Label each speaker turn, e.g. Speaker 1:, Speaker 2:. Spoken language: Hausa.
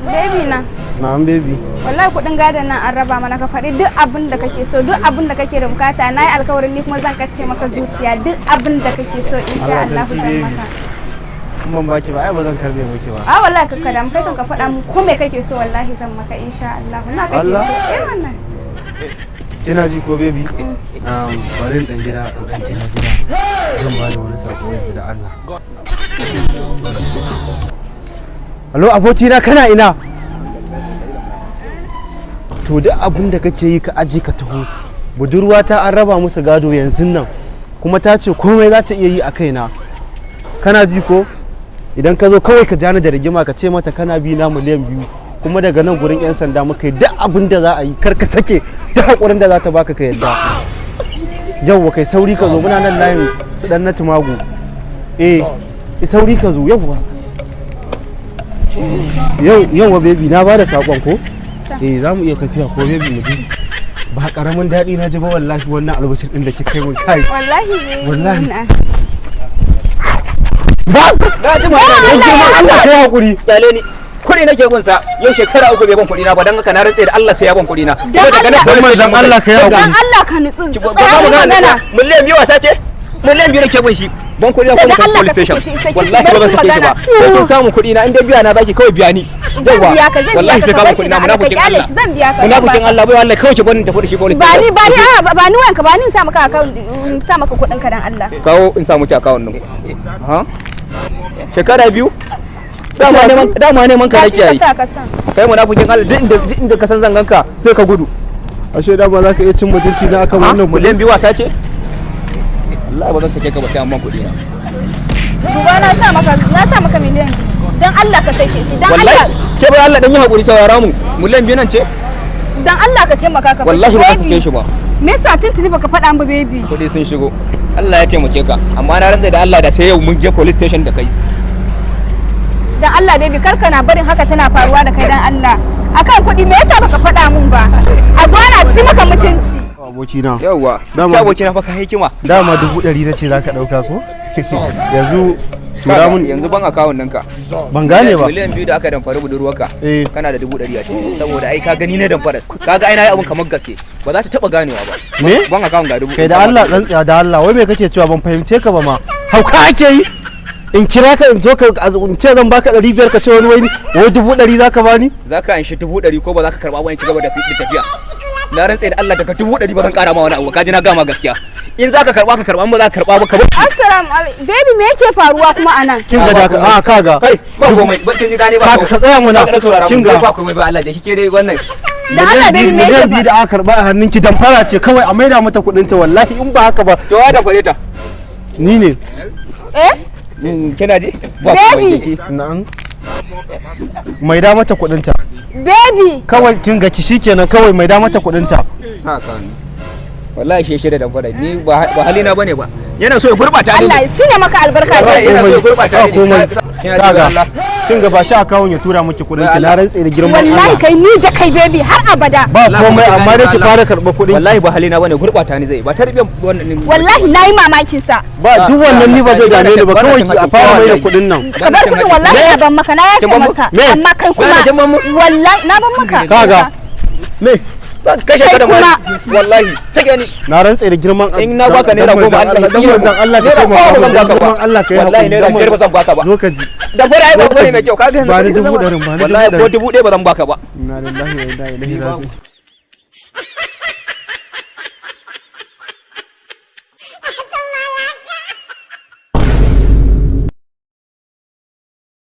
Speaker 1: Baby na.
Speaker 2: Na'am, baby.
Speaker 1: Wallahi kuɗin gadon nan an raba mana. Ka faɗi duk abin da kake so, duk abin da kake da bukata. Na yi alkawarin ni kuma zan kashe maka zuciya. Duk abin da kake so, insha
Speaker 2: Allah
Speaker 1: Allah
Speaker 2: sarki,
Speaker 1: zan
Speaker 2: baby.
Speaker 1: maka.
Speaker 2: In ban baki ba, ai ba zan karbe miki ba.
Speaker 1: A, wallahi ka kada kai kan ka faɗa mun ko me kake so, wallahi zan maka insha Allah. Na kake
Speaker 2: Allah?
Speaker 1: so? Eh, wannan.
Speaker 2: Kina ji ko, baby? Bari in dan gida, in dan kira gida. Zan ba da wani sako yanzu da Allah. Hello, abokina, kana ina? To, duk abin da kake yi ka aje ka taho. Budurwata an raba musu gado yanzu nan. Kuma ta ce komai za ta iya yi a kaina. Kana ji ko? Idan ka zo kawai ka jani da rigima, ka ce mata kana bi na miliyan 2, kuma daga nan gurin 'yan sanda muka yi. Duk abin da za a yi, kar ka sake, duk hakurin da za ta baka ka yadda. Yauwa, kai sauri ka zo, muna nan layin su dan na tumagu. Eh, sauri ka zo. Yauwa, yau yauwa baby, na bada sakon ko? Eh, za mu iya tafiya ko, baby? Mu je. Ba karamin daɗi na ji ba wallahi, wannan albashir din da kika yi mun, kai.
Speaker 1: Wallahi baby.
Speaker 2: Wallahi.
Speaker 1: Wannan.
Speaker 2: Ba
Speaker 3: Na ji magana.
Speaker 2: dan girman Allah kai hakuri.
Speaker 3: Kyale ni. Kuɗi nake gun sa yau shekara 3 bai ban kuɗi na ba, dan haka na rantse da Allah sai ya ban kuɗi na.
Speaker 1: Dan
Speaker 3: Kuma daga nan
Speaker 1: Allah.
Speaker 2: Dan manzon Allah kai
Speaker 1: Dan
Speaker 2: hakuri.
Speaker 1: Allah ka nutsu.
Speaker 3: Ki ba
Speaker 1: Tsaya
Speaker 3: mu
Speaker 1: mu
Speaker 3: magana.
Speaker 1: magana.
Speaker 3: Miliyan 2 wasa ce? Miliyan 2 nake bin shi. Ban kuɗi na
Speaker 1: Dan
Speaker 3: kuma
Speaker 1: Allah
Speaker 3: police
Speaker 1: ka sake
Speaker 3: station.
Speaker 1: shi, sake shi,
Speaker 3: Wallahi
Speaker 1: bar
Speaker 3: ba zan
Speaker 1: mu
Speaker 3: sake shi ba.
Speaker 1: magana.
Speaker 3: Sai kin samu kuɗi na, in dai biya na zaki, kawai biya ni.
Speaker 1: Zan biya ka, zan biya
Speaker 3: Wallahi
Speaker 1: ka,
Speaker 3: sai
Speaker 1: ka
Speaker 3: ka
Speaker 1: bar
Speaker 3: ban
Speaker 1: shi
Speaker 3: kuɗi
Speaker 1: da
Speaker 3: na.
Speaker 1: Allah, ka
Speaker 3: Munafikin
Speaker 1: kyale
Speaker 3: Allah.
Speaker 1: shi, zan biya ka. Zan
Speaker 3: Munafikin
Speaker 1: baka.
Speaker 3: Allah, bai Allah, kawai ki bani tafi da shi police
Speaker 1: Ba ni
Speaker 3: station.
Speaker 1: ba ni a ba ni wayanka, ba ni in sa maka account, in sa maka kuɗin ka, dan Allah.
Speaker 3: Kawo in sa miki account din. Ha? Shekara 2? Dama neman ka
Speaker 1: Gashi
Speaker 3: nake
Speaker 1: ka
Speaker 3: yi.
Speaker 1: sa, ka sa.
Speaker 3: Kai munafikin Allah, duk inda ka san zan ganka sai ka gudu.
Speaker 2: Ashe da ba za ka iya cin mutunci na akan wannan kuɗi?
Speaker 3: Miliyan 2 wasa ce? Allah, ba zan sake ka ba sai an ban kuɗi na.
Speaker 1: Duba, na sa maka miliyan 2. Dan Allah ka sake shi, dan
Speaker 3: Wallahi
Speaker 1: Allah.
Speaker 3: ke bai Allah, dan yi hakuri, saurara mu. Miliyan 2 nan ce?
Speaker 1: Dan Allah ka taimaka ka bar
Speaker 3: Wallahi
Speaker 1: shi,
Speaker 3: ba ka
Speaker 1: baby.
Speaker 3: sake shi ba.
Speaker 1: Me yasa tuntuni baka faɗa min ba, baby?
Speaker 3: Kuɗi sun shigo. Allah ya taimake ka, amma na rantsa da Allah da sai yau mun je police station da kai.
Speaker 1: Dan Allah baby, kar kana barin haka tana faruwa da kai, dan Allah. Akan kuɗi, me yasa baka faɗa min ba? A zo ana ci maka mutunci.
Speaker 2: Abokina.
Speaker 3: Yawwa.
Speaker 2: Dama-
Speaker 3: Dama abokina fa ka hikima.
Speaker 2: Dama 100,000 na ce za ka ɗauka ko? Yanzu tura mun.
Speaker 3: Yanzu ban account ɗinka.
Speaker 2: Ban gane ba.
Speaker 3: Miliyan 2 da aka damfari budurwarka.
Speaker 2: Eh.
Speaker 3: Kana da 100,000 a ciki. Saboda ai ka gani na damfara. Ka ga ai na yi abun kamar gaske. Ba za ta taɓa ganewa ba.
Speaker 2: Me?
Speaker 3: Ban account, ga dubu.
Speaker 2: Kai, da Allah dan tsaya, da Allah, wai me kake cewa? Ban fahimce ka ba ma. Hauka ake yi? In kira ka, in zo ka, in ce zan baka 500, ka ce wani wai 100,000 zaka bani?
Speaker 3: Za ka anshi 100,000 ko ba za ka karɓa ba in ci gaba da tafiya? Na rantse da Allah daga 100,000 ba zan ƙara ma wani abu ba. Ka ji na gama gaskiya. In za ka karɓa ka karɓa, in ba za ka karɓa ba ka bar.
Speaker 1: Assalamu alaikum. Baby, me yake faruwa kuma anan?
Speaker 2: Kin ga da a kaga.
Speaker 3: Kai, ba komai, ba kin ji gane ba.
Speaker 2: Kaga, ka tsaya mana.
Speaker 3: Ka saurara
Speaker 2: Kin
Speaker 3: mun
Speaker 2: ga.
Speaker 3: ba komai ba, Allah da kike dai wannan.
Speaker 1: Dan Allah baby, me yake
Speaker 2: Miliyan 2 da aka karba a hannunki damfara ce, kawai a maida mata kuɗin ta, wallahi in ba haka ba.
Speaker 3: To, wa da fare ta?
Speaker 2: Ni ne.
Speaker 1: Eh?
Speaker 3: Kina ji? Ba
Speaker 1: Baby!
Speaker 3: komai kike.
Speaker 2: Na'am. Maida mata kuɗin ta.
Speaker 1: Baby.
Speaker 2: Kawai kin ga ki shikenan, kawai maida mata kuɗin ta.
Speaker 3: Haka ne. Wallahi shi da damfara ni ba ba halina bane ba. Yana so ya gurbata ni.
Speaker 1: Allah ya sine maka albarka,
Speaker 3: Wallahi
Speaker 1: baby.
Speaker 3: yana so ya gurbata
Speaker 2: Ba
Speaker 3: ni.
Speaker 2: komai.
Speaker 3: Kina ji
Speaker 2: Kaga.
Speaker 3: Allah.
Speaker 2: Kin ga, ba shi akawun ya tura miki kuɗin ki, na rantse da girman
Speaker 1: Wallahi
Speaker 2: Allah.
Speaker 1: kai, ni da kai baby har abada.
Speaker 2: Ba komai, amma dai ki fara karɓar kuɗin ki.
Speaker 3: Wallahi ba halina bane, gurbata ni zai. Ba tarbiyyar wannan.
Speaker 1: Wallahi nayi mamakin sa.
Speaker 2: Ba duk wannan, ni ba zai dame ni ba, kawai ki a fara mai da kuɗin nan.
Speaker 1: Ka bar kuɗin, wallahi na ban maka, na yafe
Speaker 3: Kin ban mu?
Speaker 1: masa.
Speaker 2: Me?
Speaker 1: Amma kai kuma
Speaker 3: Kin ban mu?
Speaker 1: wallahi na ban maka.
Speaker 2: Kaga.
Speaker 3: Me? Ba kashe ka da
Speaker 1: Kai
Speaker 3: mari.
Speaker 1: kuma.
Speaker 3: Wallahi. Take ni.
Speaker 2: Na rantse da girman
Speaker 3: In na baka ₦10, Allah
Speaker 2: dan manzon Allah ka
Speaker 3: Naira
Speaker 2: taimaka
Speaker 3: goma
Speaker 2: min,
Speaker 3: zan
Speaker 2: dan
Speaker 3: baka ba.
Speaker 2: girman Allah ka yi
Speaker 3: Wallahi
Speaker 2: hakuri,
Speaker 3: naira
Speaker 2: dan
Speaker 3: biyar ba zan baka ba.
Speaker 2: Zo ka ji.
Speaker 3: Da fara ai ba bane mai kyau, ka ga
Speaker 2: Ba ni 100,000, ba ni
Speaker 3: Wallahi ko
Speaker 2: 100,000.
Speaker 3: 1,000 ba zan baka ba.
Speaker 2: Inna lillahi wa inna ilaihi raji'un.